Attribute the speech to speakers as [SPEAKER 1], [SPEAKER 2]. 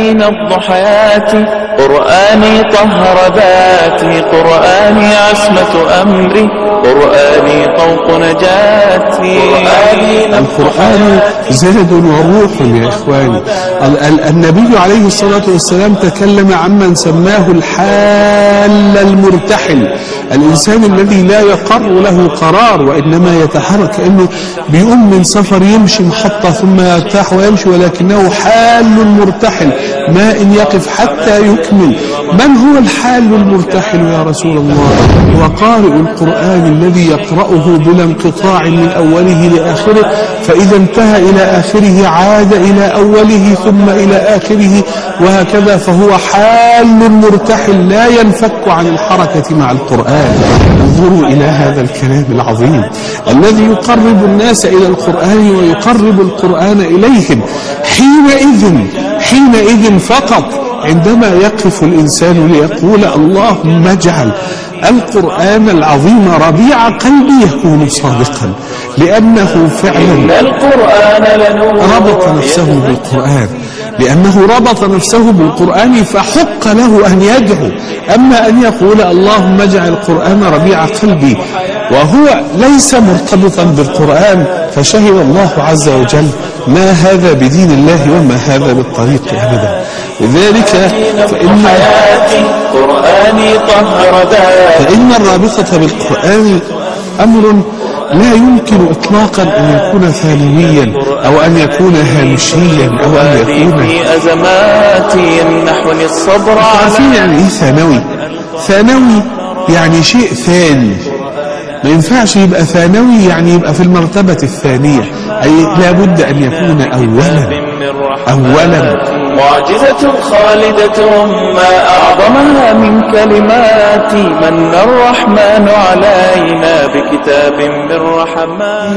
[SPEAKER 1] من الضحيات، قرآني طهر ذاتي، قرآني عصمة أمري، قرآني طوق نجاتي.
[SPEAKER 2] القرآن زاد وروح يا إخواني. النبي عليه الصلاة والسلام تكلم عمن سماه الحال المرتحل، الإنسان الذي لا يقر له قرار وإنما يتحرك، كأنه بيقوم من سفر يمشي محطة ثم يرتاح ويمشي، ولكنه حال مرتحل ما إن يقف حتى يكمل. من هو الحال المرتحل يا رسول الله؟ هو قارئ القرآن الذي يقرأه بلا انقطاع من أوله لآخره، فإذا انتهى إلى آخره عاد إلى أوله ثم إلى آخره وهكذا، فهو حال مرتحل لا ينفك عن الحركة مع القرآن. انظروا إلى هذا الكلام العظيم الذي يقرب الناس إلى القرآن ويقرب القرآن إليهم. حينئذ فقط عندما يقف الإنسان ليقول اللهم اجعل القرآن العظيم ربيع قلبي يكون صادقا، لأنه فعلا ربط نفسه بالقرآن، فحق له أن يدعو. أما أن يقول اللهم اجعل القرآن ربيع قلبي وهو ليس مرتبطا بالقرآن، فشهد الله عز وجل ما هذا بدين الله وما هذا بالطريق أبدا. لذلك فإن الرابطة بالقرآن أمر لا يمكن إطلاقا أن يكون ثانويا أو أن يكون هامشيا أو أن يكون عارفين يعني إيه ثانوي؟ ثانوي يعني شيء ثاني، ما ينفعش يبقى ثانوي يعني يبقى في المرتبة الثانية، أي لابد أن يكون أولا.
[SPEAKER 1] معجزة خالدة ما أعظمها من كلمات، من الرحمن علينا بكتاب من رحمات.